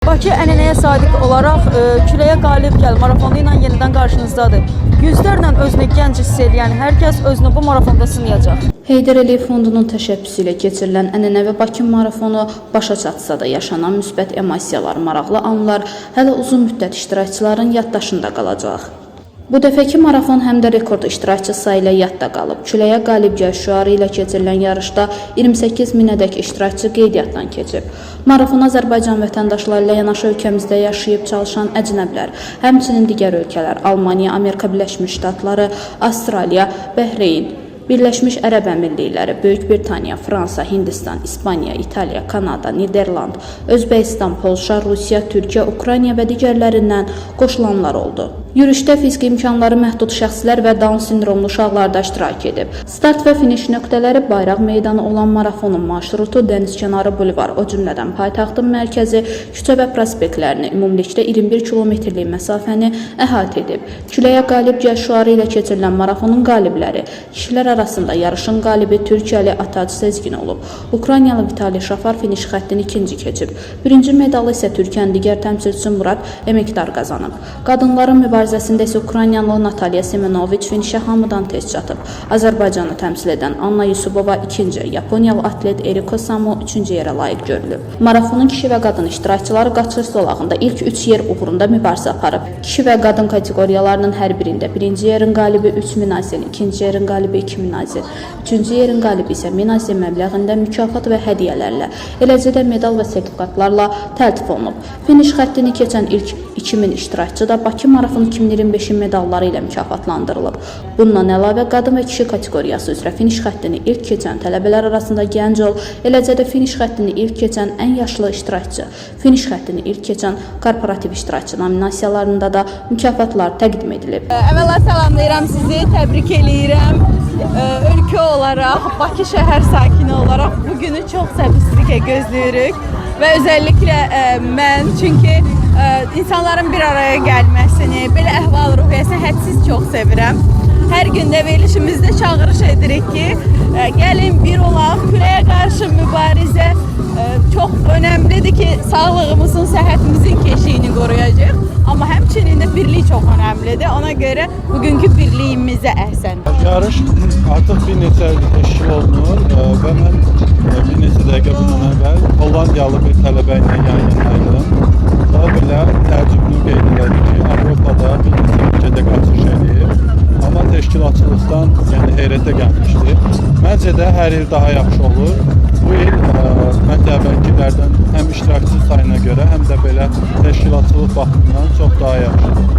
Bakı ənənəyə sadiq olaraq küləyə qalib gəl marafonu ilə yenidən qarşınızdadır. Yüzlərlə özünü gənc hiss eləyən hər kəs özünü bu marafonda sınayacaq. Heydər Əliyev Fondunun təşəbbüsü ilə keçirilən ənənəvi Bakı marafonu başa çatsa da yaşanan müsbət emosiyalar, maraqlı anlar hələ uzun müddət iştirakçıların yaddaşında qalacaq. Bu dəfəki marafon həm də rekord iştirakçı sayı ilə yadda qalıb. Küləyə qalib gəl şüarı ilə keçirilən yarışda 28 minədək iştirakçı qeydiyyatdan keçib. Marafona Azərbaycan vətəndaşları ilə yanaşı ölkəmizdə yaşayıb çalışan əcnəbilər, həmçinin digər ölkələr Almaniya, Amerika Birləşmiş Ştatları, Avstraliya, Bəhreyn, Birləşmiş Ərəb Əmirlikləri, Böyük Britaniya, Fransa, Hindistan, İspaniya, İtaliya, Kanada, Niderland, Özbəkistan, Polşa, Rusiya, Türkiyə, Ukrayna və digərlərindən qoşulanlar oldu. Yürüşdə fiziki imkanları məhdud şəxslər və Down sindromlu uşaqlar da iştirak edib. Start və finiş nöqtələri Bayraq meydanı olan marafonun marşrutu Dənizkənarı bulvar, o cümlədən paytaxtın mərkəzi küçə və prospektlərini ümumilikdə 21 kilometrlik məsafəni əhatə edib. Küləyə qalib gəl şüarı ilə keçirilən marafonun qalibləri kişilər arasında yarışın qalibi Türkiyəli Atac Sezgin olub. Ukraynalı Vitali Şafar finiş xəttini ikinci keçib. Birinci medalı isə Türkiyənin digər təmsilçisi Murad Emekdar qazanıb. Qadınların mübarizəsində isə Ukraynalı Natalya Semenoviç finişə hamıdan tez çatıb. Azərbaycanı təmsil edən Anna Yusubova ikinci, Yaponiyalı atlet Eriko Samo üçüncü yerə layiq görülüb. Marafonun kişi və qadın iştirakçıları qaçış zolağında ilk 3 yer uğrunda mübarizə aparıb. Kişi və qadın kateqoriyalarının hər birində birinci yerin qalibi 3000 AZN, ikinci yerin qalibi 2000 AZN, üçüncü yerin qalibi isə 1000 AZN məbləğində mükafat və hədiyyələrlə, eləcə də medal və sertifikatlarla təltif olunub. Finiş xəttini keçən ilk 2000 iştirakçı da Bakı Marafon 2025-in medalları ilə mükafatlandırılıb. Bundan əlavə qadın və kişi kateqoriyası üzrə finiş xəttini ilk keçən tələbələr arasında gənc ol, eləcə də finiş xəttini ilk keçən ən yaşlı iştirakçı, finiş xəttini ilk keçən korporativ iştirakçı nominasiyalarında da mükafatlar təqdim edilib. Əvvəla salamlayıram sizi, təbrik eləyirəm. Ölkə olaraq, Bakı şəhər sakini olaraq bu günü çox səbirsizliklə gözləyirik və özəlliklə mən çünki insanların bir araya gəlməsini, belə əhval-ruhiyyəsini hədsiz çox sevirəm. Hər gün də verilişimizdə çağırış edirik ki, gəlin bir olaq, küləyə qarşı mübarizə çox önəmlidir ki, sağlığımızın, səhhətimizin keşiyini qoruyacaq. Amma həmçinin də birlik çox önəmlidir. Ona görə bugünkü birliyimizə əhsən. Yarış artıq bir neçə ildir təşkil olunur və mən bir neçə dəqiqə bundan əvvəl Hollandiyalı bir tələbə ilə yan yanaydım. O belə təəccüblü qeyd elədi ki, Avropada bir neçə ölkədə qaçış eləyir. Amma təşkilatçılıqdan, yəni heyrətə gəlmişdi. Məncə də hər il daha yaxşı olur. Bu il məncə əvvəlkilərdən həm iştirakçı sayına görə, həm də belə təşkilatçılıq baxımından çox daha yaxşıdır.